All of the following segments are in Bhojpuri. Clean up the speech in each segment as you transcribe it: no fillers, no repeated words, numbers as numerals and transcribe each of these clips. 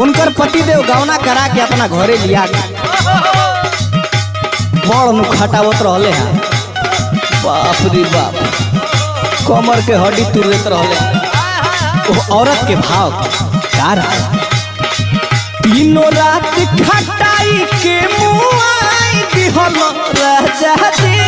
उनकर पतिदेव गवना करा के अपना घरे लिया के बड़ नु खटावत रहले हैं। बाप रे बाप, कमर के हड्डी तुरत रहले। वो औरत के भाव का रहा, तीनों रात खटाई के मुआई दिहल राजा जी।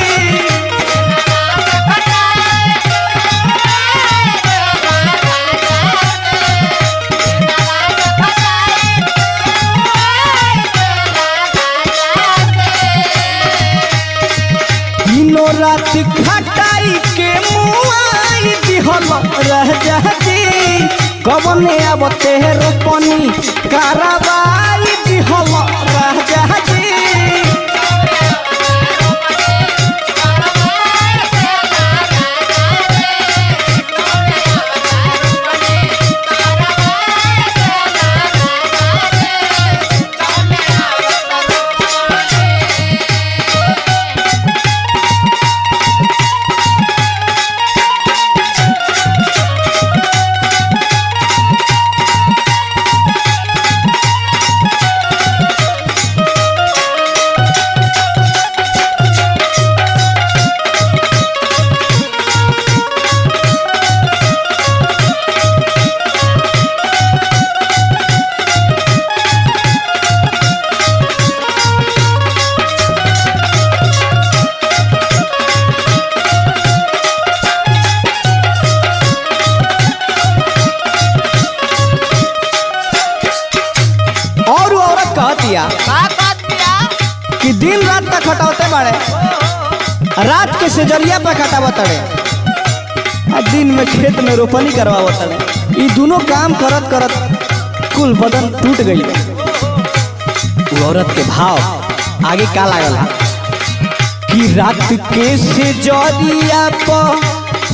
तीनों रात खटाई के मुआई दिहल राजा जी। कवने आवते रोपनी कारवाई दिहल राजा जी। और वो औरत कहतिया कि दिन रात तक खटावते बाड़े, रात के सेजरिया पर खटावत तड़े आ दिन में खेत में रोपनी करवावत तड़े। ई दोनों काम करत करत कुल बदन टूट गई। वो औरत के भाव आगे का लागल है कि रात के सेजरिया पर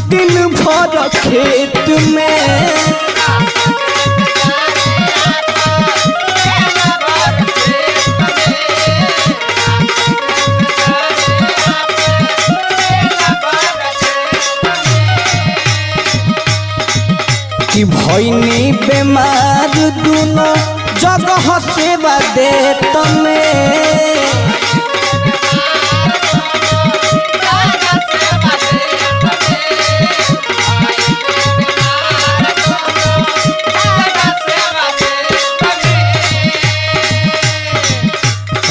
दिन भर खेत में कि भैनी बीमार दोनों जगह सेवा देत में।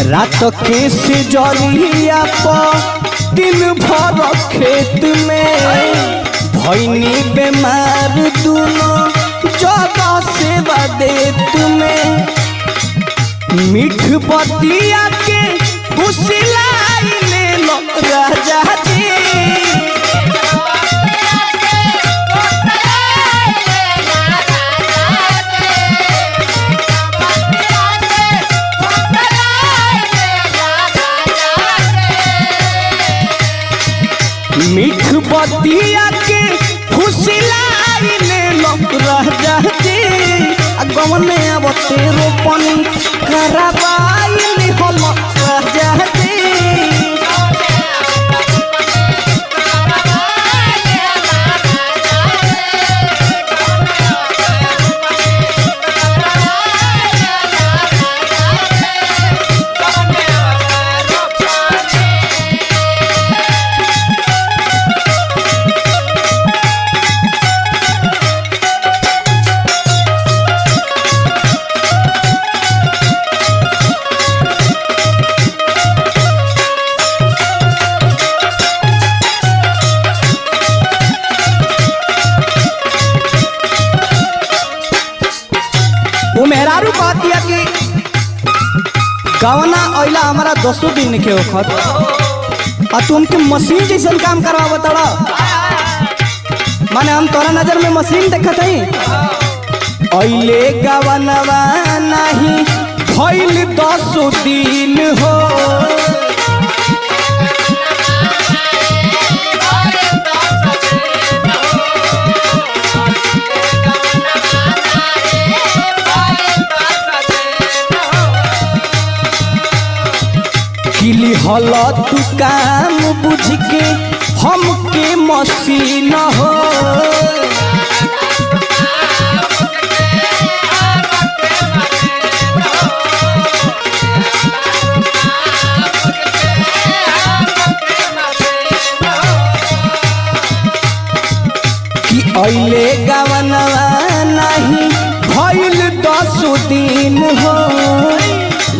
रात के सिजरिया पर दिन भर खेत में भैनी बीमार दोनों जगह सेवा देत में। मीठ बतिया के फुसलाई ले लो राजा जी। मीठ बतिया के फुसलाई ले लो राजा जी। आ गवने आवते रोपनी करवाई होल राजा जी। वो मेहरारू कहतिया कि गवना अइला हमारा दसो दिन के वखत आ तुमके मशीन जैसन काम करवावत तड़ा, माने हम तोरा नजर में मशीन देखत हई। अइले गवनवा नहीं भइल दसो दिन हो, किली हल तू काम बुझ के हमके मशीन हो। सुदीन हो,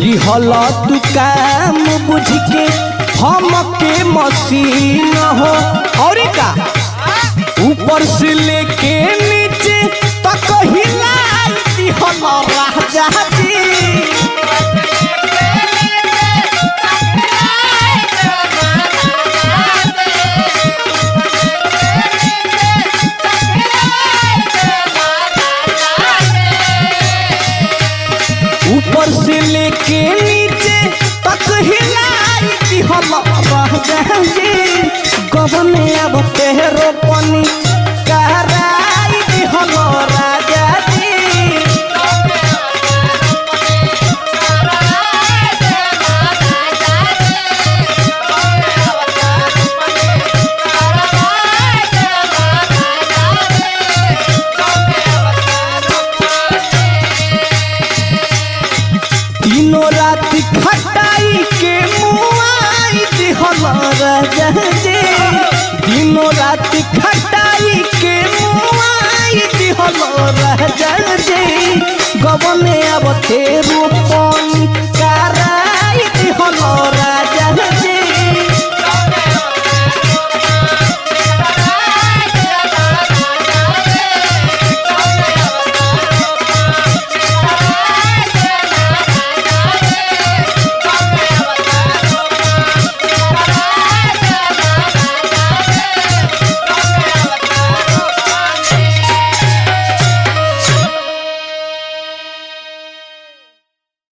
लिहल तू काम बुझ के हम के मसीन हो। और का ऊपर से लेके नीचे तक हिलाई दिहल राजा जी। ऊपर से लेके नीचे तक हिलाई दिहल राजा जी। गबने अब तेरो पनी कराई दिहल राजा जी। तीनों रात खटाई के मुआई दिहल राजा जी। दिनों रात खटाई के मुआई दिहल राजा जी। गबने अब तेरू